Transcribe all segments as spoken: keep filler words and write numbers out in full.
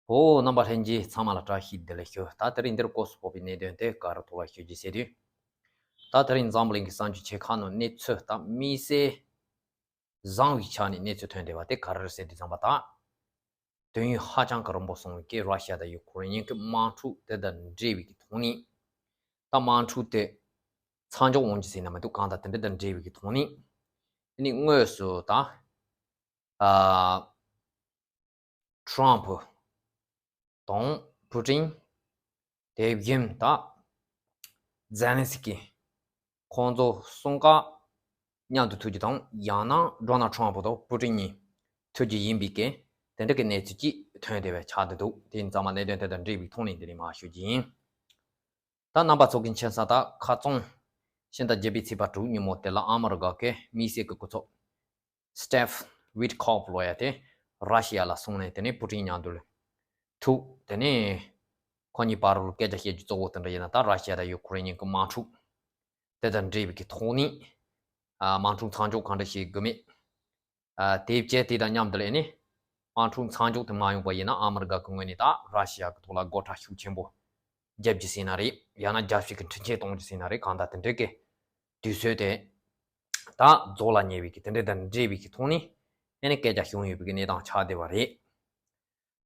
ཨོ། རྣམ་པ་ལྷན་རྒྱས་ཚང་མ་ལ་བཀྲ་ཤིས་བདེ་ལེགས་ཞུ། ད་དེ་རིང་འདིར་སྐོར་སུ་ཕོག་པའི་གནད་དོན་དེ་ག་རེ་ཐོག་ལ་ཞུ་རྒྱུ་ཟེར་དུས། ད་དེ་རིང་འཛམ་བུ་གླིང་གི་གསར་འགྱུར་ཆེ་ཁག་ནང་གནས་ཚུལ་དང་དམིགས་བསལ་བཟང་བའི་ཆ་ནས་གནས་ཚུལ་ཐོན་བསྡད་པ་དེ་ག་རེ་རེད་ཟེར་དུས་ཙམ་པ། ད་དུས་ཡུན་ཧ་ཅང་གི་རིང་པོ་སོང་བའི་གི་ར་ཤི་ཡ་དང་ཡུ་ཁུ་རེན་གཉིས་ཀྱི་དམག་འཁྲུག་དེ་དང་འབྲེལ་བའི་གི་ཐོག་ནས། ད་དམག་འཁྲུག་དེ་མཚམས་འཇོག་འོང་རྒྱུ་ཟེར་ན་མི་འདུག་གང་ལྟར་དེ་འདྲ་དང་འབྲེལ་བའི་གི་ཐོག་ནས། ཨ་ནི་དངོས་སུ་ད། ཨ། ཁྲོམ་ཕུ་དང་ཕུ་ཀྲིན། དེ་བཞིན་ད་ཛེ་ལན་སི་ཀི། ཁོང་ཚོ་གསུམ་ཀ་མཉམ་དུ་ཐུག་རྒྱུ་དང་། ཡང་ན་ཌོ་ནལ་ཁྲོམ་ཕུ་དང་ཕུ་ཀྲིན་གཉིས་ཐུག་རྒྱུ་ཡིན་པའི་གི་དེ་འདྲ་གི་གནས་ཚུལ་ཅིག་ཐོན་བསྡད་པའི་ཆ་དེ་འདུག་དེ་ཡིན་ཙང་མ་གནད་དོན་དེ་དང་འབྲེལ་བའི་ཐོག་ནས་འདི་ནས་མར་ཞུ་རྒྱུ་ཡིན། ད་རྣམ་པ་ཚོ་གི་མཁྱེན་གསལ་ལྟར། ཁ་རྩང་ཕྱི་ཟླ་བརྒྱད་པའི་ཚེས་པ་དྲུག་ཉིན་མོ་དེ་ལ་ཨ་མི་རི་ཀ་གི་དམིགས་བསལ་གྱི་སྐུ་ཚབ་སི་ཊིབ་ཝིཊ་ཁོབ་ལོ་ཡ་དེ་ར་ཤི་ཡ་ལ་སོང་ནས། དེ་ནས་པུ་ཀྲིན་མཉམ་དུ་ཐུག་དེ་ནས་ཁོ་གཉིས་བར་ལ་སྐད་ཆ་བཤད་རྒྱུ་གཙོ་བོ་དེ་འདྲ་ཡིན་ན། ད་ར་ཤི་ཡ་དང་ཡུ་ཁུ་རེན་གཉིས་ཀྱི་དམག་འཁྲུག་དེ་དང་འབྲེལ་བའི་གི་ཐོག་ནས། ཨ། དམག་འཁྲུག་མཚམས་འཇོག་གང་འདྲ་བྱེད་དགོས་མེད། ཨ། དེ་བྱས་དེ་དང་མཉམ་དུ་ལ་ཨེ་ནི་དམག་འཁྲུག་མཚམས་འཇོག་དེ་མ་ཡོང་པ་ཡིན་ན། ཨ་མི་རི་ཀ་གི་ངོས་ནས་ད་ར་ཤི་ཡ་གི་ཐོག་ལ་སྒོ་ཁྲལ་ཤུགས་ཆེན་པོ་རྒྱབ་རྒྱུ་ཟེར་ན་རེད། ཡང་ན་རྒྱལ་སྤྱི་གི་འཕྲིན་ཆད་གཏོང་རྒྱུ་ཟེར་ན་རེད། གང་ལྟར་དེ་འདྲའི་གི་དུས་ཚོད་དེ་ད་རྫོགས་ལ་ཉེ་བའི་གི་དེ་འདྲ་དང་འབྲེལ་བའི་གི་ཐོག་ནས་ཨེ་ནི་སྐད་ཆ་བྱུང་ཡོད་པའི་གི་གནས་སྟངས་ཆགས་བསྡད་པ་རེད།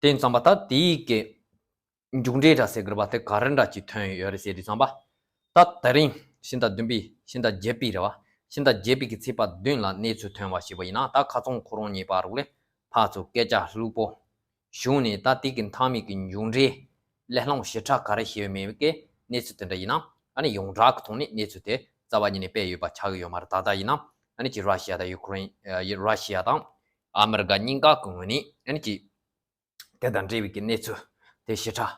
དེ་ཡིན་ཙང་པ་ད་དེའི་གི་མཇུག་འབྲས་འདྲ་ཟེར་དགོས་པ་དེ་ག་རེ་འདྲ་ཅིག་ཐོན་ཡོད་རེད་ཟེར་དུས་ཙམ་པ། ད་དེ་རིང་ཕྱི་ཟླ་བདུན་པའི། ཕྱི་ཟླ་བརྒྱད་པའི་རེད་བ། ཕྱི་ཟླ་བརྒྱད་པའི་གི་ཚེས་པ་བདུན་ལ་གནས་ཚུལ་ཐོན་པ་ཞིག་པ་ཡིན་ན། ད་ཁ་རྩང་ཁོ་རང་གཉིས་བར་ལ་ཕར་ཚུར་སྐད་ཆ་ལྷུག་པོ་བྱུང་ནས། ད་དེ་གི་མཐའ་མའི་གི་མཇུག་འབྲས་ལས་སླ་པོ་ཞེ་དྲག་ག་རེ་བྱས་ཡོད་མེད་ཀྱི་གནས་ཚུལ་དེ་འདྲ་ཡིན་ན། ཨ་ནི་ཡོངས་གྲགས་ཀྱི་ཐོག་ནས་གནས་ཚུལ་དེ་རྩ་བ་ཉིད་ནས་སྤེལ་ཡོད་པ་ཆགས་ཀྱི་ཡོད་མ་རེད། ད་ལྟ་ཡིན་ན་ཨ་ནི་ཅིག་ར་ཤི་ཡ་དང་ཡུ་ཁུ་རེན། ཨ། ར་ཤི་ཡ་དང་ཨ་མི་རི་ཀ་གཉིས་ཀ་གི་ངོས་ནས་ཨ་ནི་ཅིག་དེ་དང་འབྲེལ་བའི་གི་གནས་ཚུལ་དེ་ཞེ་དྲག་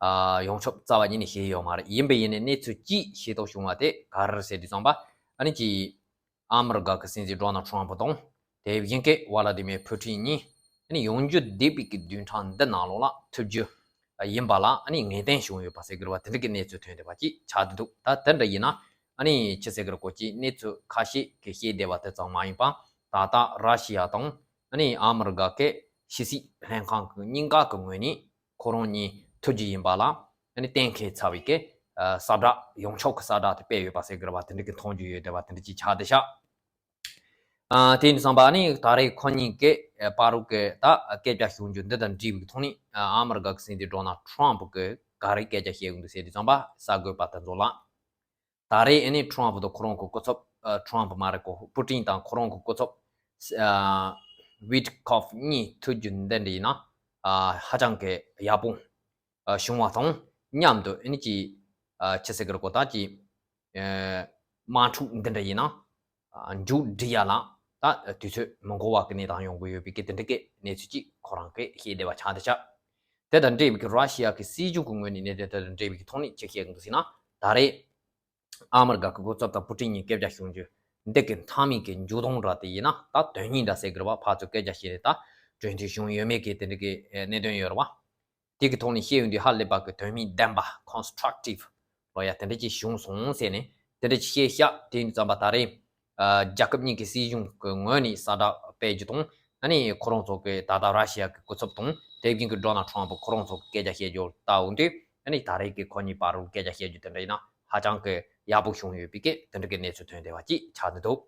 ཨ། ཡོངས་ཁྱབ་རྩ་བ་ཉིད་ནས་ཤེས་ཡོད་མ་རེད། ཡིན་པ་ཡིན་ནའི་གནས་ཚུལ་གཅིག་ཤེས་རྟོགས་བྱུང་བ་དེ་ག་རེ་རེད་ཟེར་དུས་ཙམ་པ། ཨ་ནི་ཅིག་ཨ་མི་རི་ཀ་གི་སྲིད་འཛིན་ཌོ་ནལ་ཁྲོམ་ཕུ་དང་དེ་བཞིན་གྱི་ཝ་ལ་ཏི་མེར་ཕུ་ཀྲིན་གཉིས་ཨ་ནི་ཡོང་རྒྱུ་བསྡད་པའི་གི་བདུན་ཕྲག་འདི་ནང་ལོགས་ལ་ཐུག་རྒྱུ་ཡིན་པ་ལ་ཨ་ནི་ངེས་གཏན་བྱུང་ཡོད་པ་ཟེར་དགོས་པ་དེ་འདྲ་གི་གནས་ཚུལ་ཐོན་བསྡད་པ་ཅིག་ཆགས་བསྡད་འདུག་ད་དེ་འདྲ་ཡིན་ན་ཨ་ནི་ཅི་ཟེར་དགོས་རེད། ཀོ་ཅིག་གནས་ཚུལ་ཁ་ཤས་ཀྱི་བཤད་བསྡད་པ་དེ་ཙམ་མ་ཡིན་པ། ད་ལྟ་ར་ཤི་ཡ་དང་ཨ་ནི་ཨ་མི་རི་ཀ་གི་ཕྱི་སྲིད་ལྷན་ཁང་གི་གཉིས་ཀ་གི་ངོས་ནས་ཁོ་རང་གཉིས་ཐུག་རྒྱུ་ཡིན་པ་ལ་ཨ་ནི་གཏན་འཁེལ་ཚར་བའི་གི་ཨ། གསལ་བསྒྲགས། ཡོངས་ཁྱབ་ཀྱི་གསལ་བསྒྲགས་དེ་སྤེལ་ཡོད་པ་ཟེར་དགོས་རེད་པ། དེ་འདྲ་གི་མཐོང་རྒྱུ་ཡོད་བསྡད་པ་དེ་འདྲ་ཅིག་ཆགས་བསྡད་ཤག་ཨ། དེ་ཡིན་དུས་ཙམ་པ་ཨ་ནི་ད་རེས་ཁོ་གཉིས་ཀྱི་ཨ། བར་དུ་གི་ད་སྐད་ཆ་བྱུང་རྒྱུ་འདི་དང་འབྲེལ་བའི་ཐོག་ནས། ཨ། ཨ་མི་རི་ཀ་གི་སྲིད་འཛིན་ཌོ་ནལ་ཁྲོམ་ཕུ་གིས་ག་རེ་སྐད་ཆ་བཤད་ཡོང་འདུག་ཟེར་དུས་ཙམ་པ། གསར་འགོད་པ་དེ་ཚོ་ལ། ད་རེས་ཨ་ནི་ཁྲོམ་ཕུ་དང་ཁོ་རང་གི་སྐུ་ཚབ། ཨ། ཁྲོམ་ཕུ་མ་རེད་གོ། པུ་ཀྲིན་དང་ཁོ་རང་གི་སྐུ་ཚབ། ཨ། ཝིཊ་ཁོབ་གཉིས་ཐུག་རྒྱུ་འདི་འདྲ་ཡིན་ན། ཨ། ཧ་ཅང་གི་ཡག་པོ་ཨ། བྱུང་བ་དང་མཉམ་དུ་ཨ་ནི་ཅིག་ཨ། ཅི་ཟེར་དགོས་རེད་གོ། ད་ཅིག་ཨ། དམག་འཁྲུག་འདི་འདྲ་ཡིན་ན། ཨ། མཇུག་སྒྲིལ་ཡ་ལ་ད་དུས་ཚོད་མི་འགོར་བ་གི་གནས་སྟངས་ཡོང་གི་ཡོད་པའི་གི་དེ་འདྲ་གི་གནས་ཚུལ་ཅིག་ཁོ་རང་གིས་བཤད་བསྡད་པ་ཆགས་བསྡད་ཤག་དེ་དང་འབྲེལ་བའི་གི་ར་ཤི་ཡ་གི་སྲིད་གཞུང་གི་ངོས་ནས་གནད་དོན་དེ་དང་འབྲེལ་བའི་གི་ཐོག་ནས་ཅི་བཤད་ཀྱི་འདུག་ཟེར་ན། ད་རེས་ཨ་མི་རི་ཀ་གི་སྐུ་ཚབ་དང་པུ་ཀྲིན་གཉིས་སྐད་ཆ་བྱུང་རྒྱུ་འདི་གི་མཐའ་མའི་གི་མཇུག་སྡོམ་ར་དེ་ཡིན་ན། ད་དོན་སྙིང་འདྲ་ཟེར་གི་རེད་བ། ཕར་ཚུར་སྐད་ཆ་བཤད་ནས་ད་གྲོས་མཐུན་བྱུང་ཡོད་མེད་གི་དེ་འདྲ་གི་གནད་དོན་ཡོད་རེད་བ། དེ་གི་ཐོག་ནས་བཤད་ཡོང་དུས་ཧ་ལས་པ་གི་དོན་སྙིང་ལྡན་པ། ཀོན་སི་ཊྲག་ཊིབ་ལོ་ཡ་དེ་འདྲ་ཅིག་བྱུང་སོང་ཟེར་ནས་དེ་འདྲ་ཅིག་བཤད་ཤག་དེ་ཡིན་དུས་ཙམ་པ་ད་རེས་ཨ། རྒྱལ་ཁབ་གཉིས་ཀྱི་སྲིད་གཞུང་གི་ངོས་ནས་གསལ་བསྒྲགས་སྤེལ་རྒྱུ་དང་། ཨ་ནི་ཁོ་རང་ཚོ་གི་ད་ལྟ་ར་ཤི་ཡ་གི་སྐུ་ཚབ་དང་དེ་བཞིན་གི་ཌོ་ནལ་ཁྲོམ་ཕུ་ཁོ་རང་ཚོ་གི་སྐད་ཆ་བཤད་རྒྱུ་ལྟ་འོང་དུས། ཨ་ནི་ད་རེས་ཀྱི་ཁོ་གཉིས་བར་དུ་སྐད་ཆ་བཤད་རྒྱུ་དེ་འདྲ་ཡིན་ན་ཧ་ཅང་གི་ཡག་པོ་བྱུང་ཡོད་པའི་གི་དེ་འདྲ་གི་གནས་ཚུལ་ཐོན་བསྡད་པ་ཅིག་ཆགས་བསྡད་འདུག་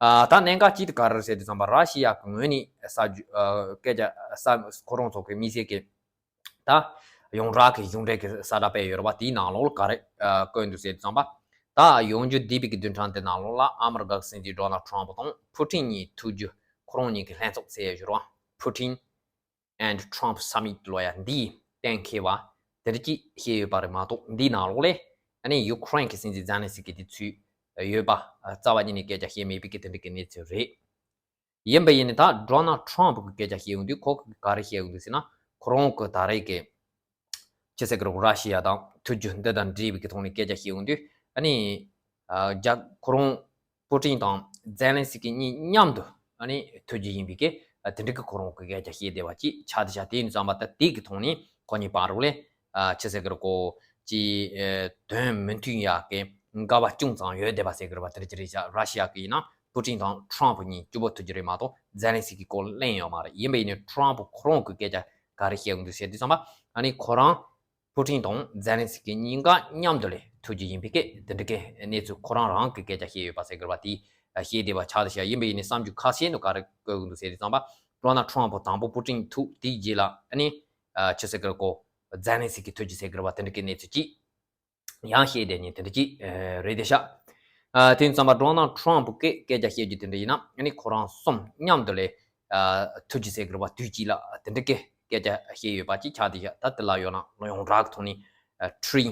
ཨ། ད་གནད་འགག་ཅིག་དེ་ག་རེ་རེད་ཟེར་དུས་ཙམ་པ། ར་ཤི་ཡ་གི་ངོས་ནས་གསར་འགྱུར་ཨ། སྐད་ཆ་གསར། ཁོ་རང་ཚོ་གི་དམིགས་བསལ་གི་ད་ཡོངས་གྲགས་ཀྱི་གཞུང་འབྲེལ་གྱི་གསལ་བསྒྲགས་སྤེལ་ཡོད་རེད་བ། དེའི་ནང་ལོགས་ལ་ག་རེ་ཨ། བཀོད་འདུག་ཟེར་དུས་ཙམ་པ། ད་ཡོང་རྒྱུ་བསྡད་པའི་གི་བདུན་ཕྲག་འདི་ནང་ལོགས་ལ་ཨ་མི་རི་ཀ་གི་སྲིད་འཛིན་ཌོ་ནལ་ཁྲོམ་ཕུ་དང་པུ་ཀྲིན་གཉིས་ཐུག་རྒྱུ་ཁོ་རང་གཉིས་ཀྱི་ལྷན་ཚོགས་ཟེར་ཡོད་རེད་བ། Putin and Trump Summit ལོ་ཡ་འདི་གཏན་འཁེལ་བ་དེ་འདྲ་ཅིག་བཤད་ཡོད་པ་རེད་མ་གཏོགས། འདིའི་ནང་ལོགས་ལ་ཨ་ནི་ཡུ་ཁུ་རེན་གྱི་སྲིད་འཛིན་ཛེ་ལན་སི་ཀི་དེ་ཚུད་ཡོད་པ་རྩ་བ་ཉིད་ནས་སྐད་ཆ་བཤད་མེད་པའི་གི་དེ་འདྲ་གི་གནས་ཚུལ་རེད། ཡིན་པ་ཡིན་ནའི་ད་ཌོ་ནལ་ཁྲོམ་ཕུ་གི་སྐད་ཆ་བཤད་ཡོང་དུས་ཁོ་གིས་ག་རེ་བཤད་ཡོང་འདུག་ཟེར་ན། ཁོ་རང་གི་ད་རེས་ཀྱི་ཅི་ཟེར་གི་རེད། ར་ཤི་ཡ་དང་ཐུག་རྒྱུ་འདི་དང་འབྲེལ་བའི་གི་ཐོག་ནས་སྐད་ཆ་བཤད་ཡོང་དུས། ཨ་ནི་ཨ། རྒྱ། ཁོ་རང་པུ་ཀྲིན་དང་ཛེ་ལན་སི་ཀི་གཉིས་མཉམ་དུ་ཨ་ནི་ཐུག་རྒྱུ་ཡིན་པའི་གི་ཨ། དེ་འདྲ་གི་ཁོ་རང་གི་སྐད་ཆ་བཤད་བསྡད་པ་ཅིག་ཆགས་བསྡད་ཤག་དེ་ཡིན་དུས་ཙམ་པ་ད་དེ་གི་ཐོག་ནས་ཁོ་གཉིས་བར་དུ་ལ་ཨ། ཅི་ཟེར་གི་རེད་གོ། ཅི་ཨ། དོན་མི་མཐུན་ཡག་གི་འགལ་བ་ཅུང་ཙམ་ཡོད་བསྡད་པ་ཟེར་གི་རེད་བ། དེ་འདྲ་ཅིག་རེད་ཤག་ར་ཤི་ཡ་གི་ཡིན་ན་པུ་ཀྲིན་དང་ཁྲོམ་ཕུ་གཉིས་གཅིག་པོ་ཐུག་རྒྱུ་རེད་མ་གཏོགས་ཛེ་ལན་སི་ཀི་སྐོར་གླེང་ཡོད་མ་རེད། ཡིན་པ་ཡིན་ནའི་ཁྲོམ་ཕུ་ཁོ་རང་གི་སྐད་ཆ་ ག་རེ་བཤད་ཡོང་འདུག་ཟེར་དུས་ཙམ་པ། ཨ་ནི་ཁོ་རང་པུ་ཏིན་དང་ཛེ་ལན་སི་ཀི་གཉིས་ཀ་མཉམ་དུ་ལས་ཐུག་རྒྱུ་ཡིན་པའི་སྐད་དེ་འདྲ་གི་གནས་ཚུལ་ཁོ་རང་རང་གི་སྐད་ཆ་བཤད་ཡོད་པ་ཟེར་དགོས་པ་དེ་བཤད་བསྡད་པ་ཆགས་བསྡད་ཤག་ཡིན་པ་ཡིན་ནའི་བསམ་རྒྱུ་ཁ་ཤས་འདུག་ག་རེ་བཀོད་ཀྱི་འདུག་ཟེར་དུས་ཙམ་པ། ཌོ་ནལ་ཊམ་ཕུ་དང་པོ་པུ་ཏིན་ཐུག་དེའི་རྗེས་ལ་ཨ་ནི་ཆི་ཟེར་དགོས་རེད་གོ། ཛེ་ལན་སི་ཀི་ཐུག་རྒྱུ་ཟེར་དགོས་རེད་པ་དེ་འདྲ་གི་གནས་ཚུལ་ཅིག་ཡང་བཤད་བསྡད་མཁན་དེ་འདྲ་ཅིག་རེད་བསྡད་ཤག་ཨ། དེ་ཡིན་ཙམ་པ་ཌོ་ནལ་ཊམ་ཕུ་གི་སྐད་ཆ་བཤད་རྒྱུ་དེ་འདྲ་ཡིན་ན་ཨ་ནི་ཁོ་རང་གསུམ་མཉམ་དུ་ལས་ཨ། ཐུག་རྒྱུ་ཟེར་དགོས་རེད་པ་དུས་གཅིག་ལ་དེ་འདྲ་གི་སྐད་ཆ་བཤད་ཡོད་པ་ཅིག་ཆགས་བསྡད་ཤག་ད་དེ་ལ་ཡོད་ན་ཡོངས་གྲགས་ཀྱི་ཐོག་ནས་ཨ། ཊི་རི་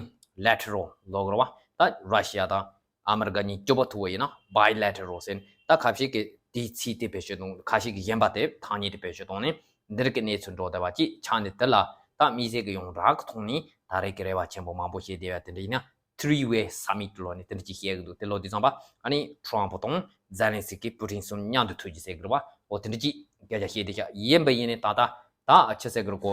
ལེ་ཊེ་རལ་ལབ་དགོས་རེད་པ། ད་ར་ཤི་ཡ་དང་ཨ་མི་རི་ཀ་གཉིས་གཅིག་པོ་ཐུག་པ་ཡིན་ན་བྷའི་ལེ་ཊེ་རལ་ཟེར་ནས། ད་ཁ་ཤས་ཀྱིས་དེའི་ཚིག་དེ་བེད་སྤྱོད་གཏོང་། ཁ་ཤས་ཀྱིས་གཞན་པ་དེ་ཐ་སྙད་དེ་བེད་སྤྱོད་གཏོང་ནས་འདི་རིགས་ཀྱི་གནས་ཚུལ་འགྲོ་བསྡད་པ་ཅིག་ཆགས་ནས། དེ་ལ་ད་དམིགས་བསལ་གྱི་ཡོངས་གྲགས་ཀྱི་ཐོག་ནས་ད་རེས་ཀྱི་རེ་བ་ཆེན་པོ་མང་པོ་བྱེད་བསྡད་པ་དེ་འདྲ་ཡིན་ན། ཐི་རི་ཝེ་སམ་མིཊ་ལབ་ནས་དེ་འདྲ་ཅིག་བཤད་ཀྱི་འདུག་དེ་ལབ་དུས་ཙམ་པ་ཨ་ནི་ཊམ་ཕུ་དང་ཛེ་ལན་སི་ཀི་པུ་ཏིན་གསུམ་མཉམ་དུ་ཐུག་རྒྱུ་ཟེར་གྱི་རེད་པ། འོ་དེ་འདྲ་ཅིག་སྐད་ཆ་བཤད་བསྡད་ཤག་ཡིན་པ་ཡིན་ནའི་ད་ལྟ་ད་ཆི་ཟེར་དགོས་རེད་གོ།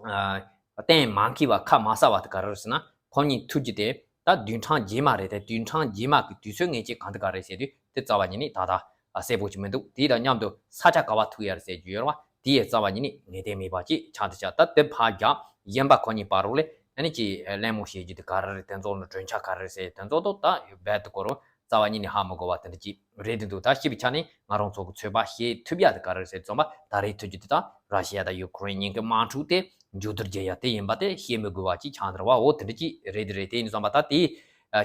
ཨ། གཏན་མ་འཁེལ་བ་ཁ་མ་གསལ་བ་དེ་ག་རེ་རེད་ཟེར་ན། ཁོ་གཉིས་ཐུག་རྒྱུ་དེ་ད་བདུན་ཕྲག་རྗེས་མ་རེད་དེ། བདུན་ཕྲག་རྗེས་མ་གི་དུས་ཚོད་ངེས་ཅན་གང་དེ་ག་རེད་ཟེར་དུས་དེ་རྩ་བ་ཉིད་ནས་ད་ལྟ་གསལ་པོ་ཅིག་མི་འདུག་དེ་དང་མཉམ་དུ་ས་ཆ་ག་པར་ཐུག་ཡ་རེད་ཟེར་རྒྱུ་ཡོད་རེད་པ། དེ་ཡང་རྩ་བ་ཉིད་ནས་ངེས་གཏན་མེད་པ་ཅིག་ཆགས་བསྡད་ཤག་ད་དེ་ཕར་རྒྱག་གཞན་པ་ཁོ་གཉིས་བར་རོགས་ལས་ཨ་ནི་ཅིག་གླེང་མོལ་བྱེད་རྒྱུ་དེ་ག་རེ་རེད། དེ་ཚོ་ལ་གྲོས་འཆར་ག་རེ་རེད་ཟེར། དེ་ཚོ་དོ་ད་རྦད་དེ་ཁོ་རང་རྩ་བ་ཉིད་ནས་ཧ་མི་གོ་བ་དེ་འདྲ་ཅིག་རེད་འདུག་ད་སྤྱི་པའི་ཆ་ནས་ང་རང་ཚོ་གི་ཚོད་དཔག་བྱེད་ཐུབ་ཡ་དེ་ག་རེ་རེད་ཟེར་དུས་ཙམ་པ། ད་རེས་ཐུག་རྒྱུ་དེ་ད་ར་ཤི་ཡ་དང་ཡུ་ཁུ་རེན་གཉིས་ཀྱི་དམག་འཁྲུག་དེ་མཇུག་བསྡུ་རྒྱུ་ཡ་དེ་ཡིན་པ་དེ་བཤད་མི་དགོས་པ་ཅིག་ཆགས་འདུག་རེད་པ། འོ་དེ་འདྲ་ཅིག་རེད་དེ་རེད། དེ་ཡིན་དུས་ཙམ་པ་ད་དེ་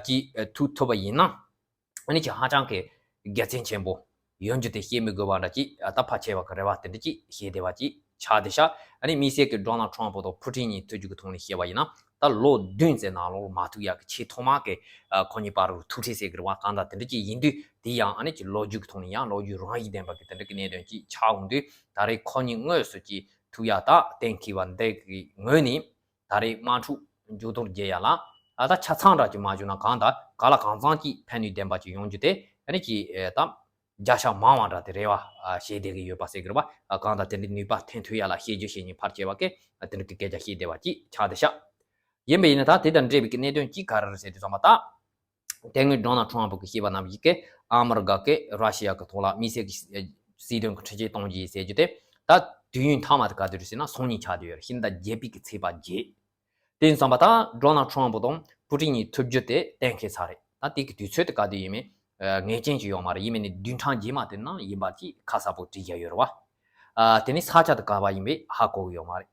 ཅིག་ཐུག་ཐུབ་པ་ཡིན་ན་ཨ་ནི་ཅིག་ཧ་ཅང་གི་དགེ་མཚན་ཆེན་པོ་ཡོང་རྒྱུ་དེ་བཤད་མི་དགོས་པ་འདྲ་ཅིག་ད་ཕལ་ཆེ་བ་གི་རེ་བ་དེ་འདྲ་ཅིག་བྱེད་བསྡད་པ་ཅིག་ཆགས་བསྡད་ཤག་ཨ་ནི་དམིགས་བསལ་གྱི་ཌོ་ནལ་ཊམ་ཕུ་དང་པུ་ཏིན་གཉིས་ཐུག་རྒྱུ་གི་ཐོག་ནས་བཤད་པ་ཡིན་ན། ད་ལོ་བདུན་ཙམ་ནང་ལོགས་མ་ཐུག་ཡག་གི་ཆེས་ཐོག་མ་གི་ཨ། ཁོ་གཉིས་བར་རུ་ཐུག་འཕྲད་ཟེར་གི་རེད་པ། གང་ལྟར་དེ་འདྲ་ཅིག་ཡིན་དུས་དེ་ཡང་ཨ་ནི་ཅིག་ལོ་རྒྱུས་ཀྱི་ཐོག་ནས་ཡང་ལོ་རྒྱུས་རང་བཞིན་ལྡན་པ་གི་དེ་འདྲ་གི་གནད་དོན་ཅིག་ཆགས་འོང་དུས། ད་རེས་ཁོ་གཉིས་དངོས་སུ་ཅིག་ཐུག་ཡག་ད་གཏན་འཁེལ་བ་འདི་གི་ངོས་ནས་ད་རེས་དམག་འཁྲུག་མཇུག་སྡོམ་རྒྱག་ཡག་ལ་ཨ། ད་ཆ་ཚང་འདྲ་ཅིག་མ་བྱུང་ན་གང་ལྟར་གང་ལ་གང་འཚམ་ཅིག་ཕན་ནུས་ལྡན་པ་ཅིག་ཡོང་རྒྱུ་དེ་ཨ་ནི་ཅིག་ཨ། ད་བརྒྱ་ཆ་མང་བ་འདྲ་དེ་རེ་བ་ཨ། བྱེད་བསྡད་ཀྱི་ཡོད་པ་ཟེར་གི་རེད་པ། ཨ། གང་ལྟར་དེ་འདྲའི་ནུས་པ་ཐོན་ཐུབ་ཡག་ལ་བྱས་རྗེས་བཞེས་མཁན་ཕལ་ཆེ་བ་གིས་ཨ། དེ་འདྲ་གི་སྐད་ཆ་བཤད་བསྡད་པ་ཅིག་ཆགས་བསྡད་ཤག་ཡིན་པ་ཡིན་ན་ད་དེ་དང་འབྲེལ་བའི་གི་གནད་དོན་གཅིག་ག་རེ་རེད་ཟེར་དུས་ཙམ་པ། ད་དེ་སྔོན་ཌོ་ནལ་ཊམ་ཕུ་གིས་བཤད་པ་ནང་བཞིན་གི་ཨ་མི་རི་ཀ་གིས་ར་ཤི་ཡ་གི་ཐོག་ལ་དམིགས་བསལ་གྱི་སྲིད་དོན་གྱི་ཁྲིམས་ཆད་གཏོང་རྒྱུ་ཡིན་ཟེར་རྒྱུ་དེ། ད་དུས་ཡུན་མཐའ་མ་དེ་ག་དུས་རེད་ཟེར་ན་སང་ཉིན་ཆགས་བསྡད་ཡོད་རེད། ཕྱི་ཟླ་བརྒྱད་པའི་གི་ཚེས་པ་བརྒྱད། དེ་ཡིན་ཙམ་པ་ད་ཌོ་ནལ་ཊམ་ཕུ་དང་པུ་ཏིན་གཉིས་ཐུག་རྒྱུ་དེ་གཏན་འཁེལ་ཚར་རེད། ད་དེ་གི་དུས་ཚོད་དེ་ག་དུས་ཡིན་མིན་ངེས་ཅན་ཅིག་ཡོད་མ་རེད། ཡིན་མིན་ནི་བདུན་ཕྲག་རྗེས་མ་དེ་ནང་ཡིན་པ་ཅིག་ཁ་གསལ་པོ་བྲིས་བཞག་ཡོད་རེད་པ། ཨ། དེ་ནི་ས་ཆ་དེ་ག་པར་ཡིན་པའི་ཧ་གོ་གི་ཡོད་མ་རེད།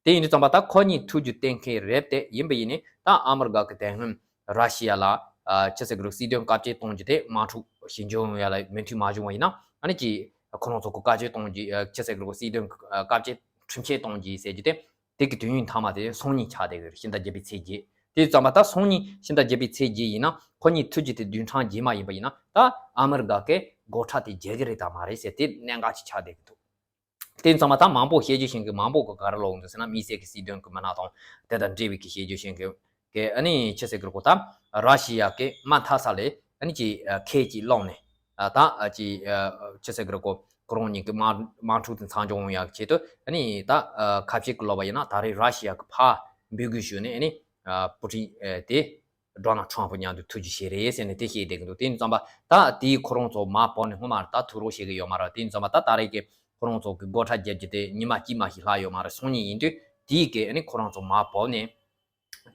དེ་ཡིན་དུས་ཙམ་པ་ད་ཁོ་གཉིས་ཐུག་རྒྱུ་གཏན་འཁེལ་རེད་དེ། ཡིན་པ་ཡིན་ནི་ད་ཨ་མི་རི་ཀ་གི་དེ་སྔོན་ར་ཤི་ཡ་ལ་ཨ། ཆི་ཟེར་གི་རེད། སྲིད་དོན་བཀག་ཆ་གཏོང་རྒྱུ་དེ་དམག་འཁྲུག་ཞི་འཇགས་ཡོང་ཡ་ལ་མོས་མཐུན་མ་བྱུང་བ་ཡིན་ན་ཨ་ནི་ཅིག་ཁོ་རང་ཚོ་གི་བཀག་ཆ་གཏོང་རྒྱུ། ཨ། ཆི་ཟེར་གི་རེད། སྲིད་དོན་བཀག་ཆ་ཁྲིམས་ཆད་གཏོང་རྒྱུ་ཟེར་རྒྱུ་དེ། དེ་གི་དུས་ཡུན་མཐའ་མ་དེ་སང་ཉིན་ཆགས་བསྡད་ཀྱི་རེད། ཕྱི་ཟླ་བརྒྱད་པའི་ཚེས་བརྒྱད། དེ་ཙམ་པ་ད་སང་ཉིན་ཕྱི་ཟླ་བརྒྱད་པའི་ཚེས་བརྒྱད་ཡིན་ན་ཁོ་གཉིས་ཐུག་རྒྱུ་དེ་བདུན་ཕྲག་རྗེས་མ་ཡིན་པ་ཡིན་ན་ད་ཨ་མི་རི་ཀ་གི་སྒོ་ཁྲལ་དེ་འཇལ་གྱི་རེད་དམ་མ་རེད་ཟེར་དེ་གནད་འགག་ཅིག་ཆགས་བསྡད་ཀྱི་འདུག་དེ་ཙམ་པ་ད་མང་པོ་བཤད་རྒྱུ་བྱེད་མཁན་མང་པོ་གིས་ག་རེ་ལབ་ཀྱི་འདུག་ཟེར་ན། དམིགས་བསལ་གྱི་སྲིད་དོན་གྱི་མི་སྣ་དང་དེ་དང་འབྲེལ་བའི་གི་བཤད་རྒྱུ་བྱེད་མཁན་གྱིས་ཨ་ནི་ཆི་ཟེར་གི་རེད་གོ། ད་ར་ཤི་ཡ་གིས་མ་མཐའ་ས་ལས་ཨ་ནི་ཅིག་ཨ། ཁས་ཅིག་བླངས་ནས། ཨ། ད་ཨ་ཅིག་ཨ། ཆི་ཟེར་གི་རེད་གོ། ཁོ་རང་གཉིས་ཀྱི་དམག་དམག་འཁྲུག་དེ་མཚམས་འཇོག་ཡོང་ཡག་ཆེད་དུ་ཨ་ནི་ད་ཨ། ཁ་ཤས་ཀྱིས་ལབ་པ་ཡིན་ན་ད་རེས་ར་ཤི་ཡ་གིས་ཕར་འབོད་སྐུལ་ཞུས་ནས་ཨ་ནི་ཨ། པུ་ཏིན་ཨ། དེ་ཌོ་ནལ་ཊམ་ཕུ་མཉམ་དུ་ཐུག་རྒྱུ་བྱས་རེད་ཟེར་ནས་དེ་བཤད་བསྡད་ཀྱི་འདུག་དེ་ཡིན་ཙམ་པ་ད་དེ་ཁོ་རང་ཚོ་མར་བབས་ནས་སྔོན་མ་ད་ཐུག་རོགས་བྱེད་ཀྱི་ཡོད་མ་རེད། དེ་ཡིན་ཙམ་པ་ད་ད་རེས་ཀྱི་ཁོ་རང་ཚོ་གི་སྒོ་ཁྲལ་རྒྱག་རྒྱུ་དེ་ཉི་མ་གཅིག་མ་ཞིག་ལྷག་ཡོད་མ་རེད། སང་ཉིན་ཡིན་དུས་དེའི་སྐད་ཨ་ནི་ཁོ་རང་ཚོ་མར་བབས་ནས།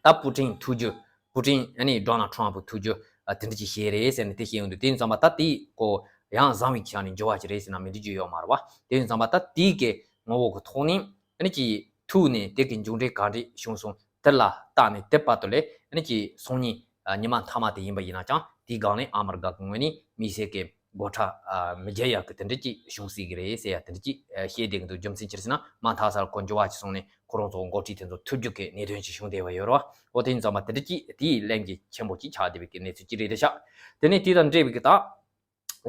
ད་པུ་ཏིན་ཐུག་རྒྱུ། པུ་ཏིན་ཨ་ནི་ཌོ་ནལ་ཊམ་ཕུ་ཐུག་རྒྱུ་ཨ། དེ་འདྲ་ཅིག་བྱས་རེད་ཟེར་ནས་དེ་བཤད་ཡོང་དུས། དེ་ཡིན་ཙམ་པ་ད་དེ་ཀོ་ཡང་བཟང་བའི་ཆ་ནས་འགྱུར་བ་ཅིག་རེད་ཟེར་ན་མི་འགྲིག་རྒྱུ་ཡོད་མ་རེད་པ། དེ་ཡིན་ཙམ་པ་ད་དེའི་གི་ངོ་བོ་གི་ཐོག་ནས་ཨ་ནི་ཅིག་ཐུག་ནས་དེ་གི་མཇུག་འབྲས་ག་འདྲ་བྱུང་སོང་དེ་ལ་བལྟས་ནས་དེ་བར་དུ་ལས་ཨ་ནི་ཅིག་སང་ཉིན་ཨ། ཉི་མ་མཐའ་མ་དེ་ཡིན་པ་ཡིན་ན་ཀྱང་དེའི་སྒང་ནས་ཨ་མི་རི་ཀ་གི་ངོས་ནས་དམིགས་བསལ་གྱི་སྒོ་ཁྲལ་ཨ། མི་འཇལ་ཡག་གི་དེ་འདྲ་ཅིག་བྱུང་སྲིད་ཀྱི་རེད་ཟེར་ཡ་དེ་འདྲ་ཅིག་ཨ། བཤད་བསྡད་ཀྱི་འདུག་རྒྱུ་མཚན་ཅི་རེད་ཟེར་ན་མ་མཐའ་སར་ཁོ་འགྱུར་བ་ཅིག་སོང་ནས་ཁོ་རང་ཚོ་འགོ་ཁྲིད་དེ་ཚོ་ཐུག་རྒྱུ་གི་གནད་དོན་ཅིག་བྱུང་བསྡད་པ་ཡོད་རེད་པ། འོ་དེ་ཡིན་ཙང་མ་དེ་འདྲ་ཅིག་དེའི་གླེང་གཞི་ཆེན་པོ་ཅིག་ཆགས་བསྡད་པའི་གི་གནས་ཚུལ་ཅིག་རེད་བསྡད་ཤག་དེ་ནས་དེ་དང་འབྲེལ་བའི་གི་ད་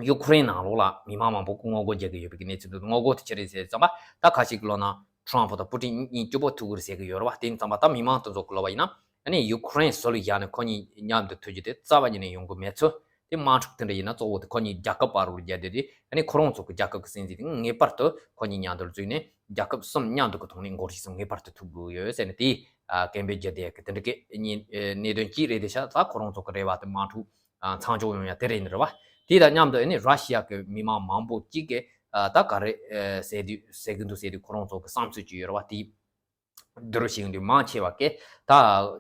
ཡུ་ཁུ་རེན་ནང་ལོགས་ལ་མི་མང་མང་པོ་གིས་ངོ་རྒོལ་རྒྱག་གི་ཡོད་པའི་གི་གནས་ཚུལ་འདུག་ངོ་རྒོལ་དེ་ཅི་རེད་ཟེར་ཙམ་པ་ད་ཁ་ཤས་ཀྱིས་ལབ་ན་ཊམ་ཕུ་དང་པུ་ཏིན་གཉིས་གཅིག་པོ་ཐུག་གི་རེད་ཟེར་གི་ཡོད་རེད་པ། དེ་ཡིན་ཙང་མ་ད་མི་མང་དེ་ཚོ་གིས་ལབ་པ་ཡིན་ན་ཨ་ནི་ཡུ་ཁུ་རེན་ཟུར་ལ་བཞག་ནས་ཁོ་གཉིས་མཉམ་དུ་ཐུག་རྒྱུ་དེ་རྩ་བ་ཉིད་ནས་ཡོང་གི་མེད་ཚུལ། དེ་དམག་འཁྲུག་དེ་འདྲ་ཡིན་ན་གཙོ་བོ་དེ་ཁོ་གཉིས་རྒྱལ་ཁབ་བར་དུ་རྒྱག་དུས་དེ་ཨ་ནི་ཁོ་རང་ཚོ་གི་རྒྱལ་ཁབ་ཀྱི་སྲིད་འཛིན་དེ་ངེས་པར་དུ་ཁོ་གཉིས་མཉམ་དུ་འཛུལ་ནས་རྒྱལ་ཁབ་གསུམ་མཉམ་དུ་གི་ཐོག་ནས་འགོ་ཁྲིད་གསུམ་ངེས་པར་དུ་ཐུག་དགོས་ཡོད་ཟེར་ནས་དེ་ཨ། སྐད་འབོད་བརྒྱབ་བསྡད་ཀྱི་དེ་འདྲ་གི་གནས་གནད་དོན་གཅིག་རེད་བསྡད་ཤག་ད་ཁོ་རང་ཚོ་གི་རེ་བ་དེ་དམག་འཁྲུག་ཨ། མཚམས་འཇོག་ཡོང་ཡ་དེ་རེད་ནི་རེད་པ། དེ་དང་མཉམ་དུ་ཨ་ནི་ར་ཤི་ཡ་གི་མི་མང་མང་པོ་གཅིག་གིས་ ད་ག་རེ་ཟེར་དུས་ཟེར་གི་འདུག་ཟེར་དུས་ཁོ་རང་ཚོ་གི་བསམ་ཚུལ་ཅིག་ཡོད་རེད་བ། དེ་བསྡུར་བྱེད་ཀྱི་འདུག་མང་ཆེ་བ་གིས་ད་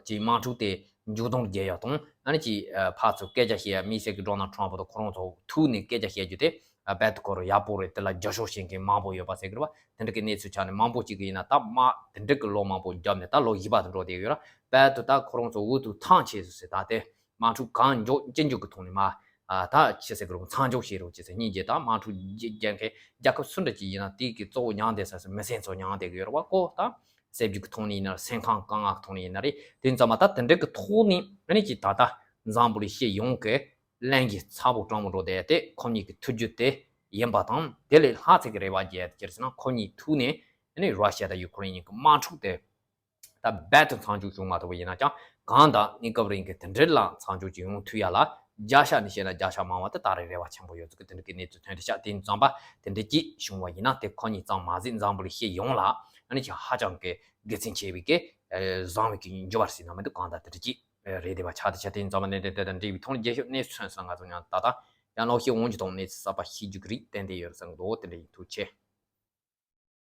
ཅིག་དམག་འཁྲུག་དེ་མཇུག་སྡོམ་རྒྱག་ཡག་དང་ཨ་ནི་ཅིག་ཕར་ཚུར་སྐད་ཆ་བཤད་ཡ། དམིགས་བསལ་གྱི་ཌོ་ནལ་ཊམ་ཕ་དང་ཁོ་རང་ཚོ་ཐུག་ནས་སྐད་ཆ་བཤད་རྒྱུ་དེ་རྦད་དེ་ཁོ་རང་ཡག་པོ་རེད། དེ་ལ་རྒྱབ་སྐྱོར་བྱེད་མཁན་མང་པོ་ཡོད་པ་ཟེར་གི་རེད་བ། དེ་འདྲ་གི་གནས་ཚུལ་ཆགས་ནས་མང་པོ་ཅིག་གིས་ཡིན་ན་ད་དམག་དེ་འདྲ་གི་ལོ་མང་པོ་བརྒྱབ་ནས་ད་ལོ་བཞི་པ་དུ་འགྲོ་བསྡད་ཡོད་ར། རྦད་དེ་ད་ཁོ་རང་ཚོ་འུ་ཐུག་ཐང་ཆད་སོང་ཟེར། ད་དེ་དམག་འཁྲུག་གང་མགྱོགས་ཅི་མགྱོགས་ཀྱི་ཐོག་ནས་མར་ད་ཅི་ཟེར་གི་རེད། མཚམས་འཇོག་བྱེད་རོགས་བྱེད་ཟེར། སྙིང་རྗེ། ད་དམག་འཁྲུག་རྒྱག་མཁན་རྒྱལ་ཁབ་སུ་འདྲ་ཅིག་ཡིན་ན་དེ་གི་གཙོ་བོ་མྱངས་བསྡད་ས་སུ་མི་སེམས་ཚོ་མྱངས་བསྡད་གི་ཡོད་རེད་བ། ཁོ་ད་སེལ་རྒྱུ་གི་ཐོག་ནས་ཡིན་ན་རེད། སེམས་ཁམས་དཀའ་ངལ་གི་ཐོག་ནས་ཡིན་ན་རེད། དེ་ཙམ་པ་ད་དེ་འདྲ་གི་ཐོག་ནས་ཨ་ནི་ཅིག་ད་ལྟ་འཛམ་བུ་གླིང་སྤྱི་ཡོངས་ཀྱི་གླེང་གཞི་ཚ་པོ་དྲང་མོ་འགྲོ་བསྡད་དེ་ཁོ་གཉིས་ཀྱི་ཐུག་རྒྱུ་དེ་ཡིན་པ་དང་། དེ་ལས་ལྷག་ཚད་ཀྱི་རེ་བ་རྒྱག་ཡ་དེ་ཅི་རེད་ཟེར་ན། ཁོ་གཉིས་ཐུག་ནས་ཨ་ནི་ར་ཤི་ཡ་དང་ཡུ་ཁུ་རེན་གཉིས་ཀྱི་དམག་འཁྲུག་དེ་ད་རྦད་དེ་མཚམས་འཇོག་བྱུང་མ་ཐུབ་པ་ཡིན་ན་ཀྱང་། གང་ལྟར་གནས་སྐབས་རིང་གི་དེ་འདྲ་ལ་མཚམས་འཇོག་ཅིག་ཡོང་ཐུབ་ཡ་ལ་བརྒྱ་ཆ་ནས་བཤད་ན་བརྒྱ་ཆ་མང་བ་དེ་ད་རེས་རེ་བ་ཆེན་པོ་ཡོད་ཚུལ་གྱི་དེ་འདྲ་གི་གནས་ཚུལ་ཐོན་ཏེ་ཤག་དེ་ཙམ་པ་དེ་འདྲ་ཅིག་བྱུང་བ་ཡིན་ན། དེ་ཁོ་གཉིས་ཙམ་མ་ཟད་འཛམ་བུ་གླིང་སྤྱི་ཡོངས་ལ་ཨ་ནི་ཅིག་ཧ་ཅང་གི་དགེ་མཚན་ཆེ་བའི་གི་བཟང་བའི་གི་འགྱུར་བ་ཟེར་ན་མི་འདུག་གང་ལྟར་དེ་འདྲ་ཅིག་རེད་བསྡད་པ་ཆགས་ཏེ་ཤག་དེ་ཙམ་པ་ནས་དེ་དེ་དང་འབྲེལ་བའི་ཐོག་ནས་རྒྱལ་ཤོས་གནས་ཚུལ་སོང་ང་ཚོ་ཡང་ད་ལྟ་ཡང་ལོག་ཤེས་འོང་རྒྱུ་དང་གནས་ཚུལ་གསར་པ་ཤེས་རྒྱུ་གི་རིགས་ཏན་ཏན་ཡོད་བསམ་གི་འདུག་དེ་འདྲ་ཡིན། ཐུགས་རྗེ་ཆེ།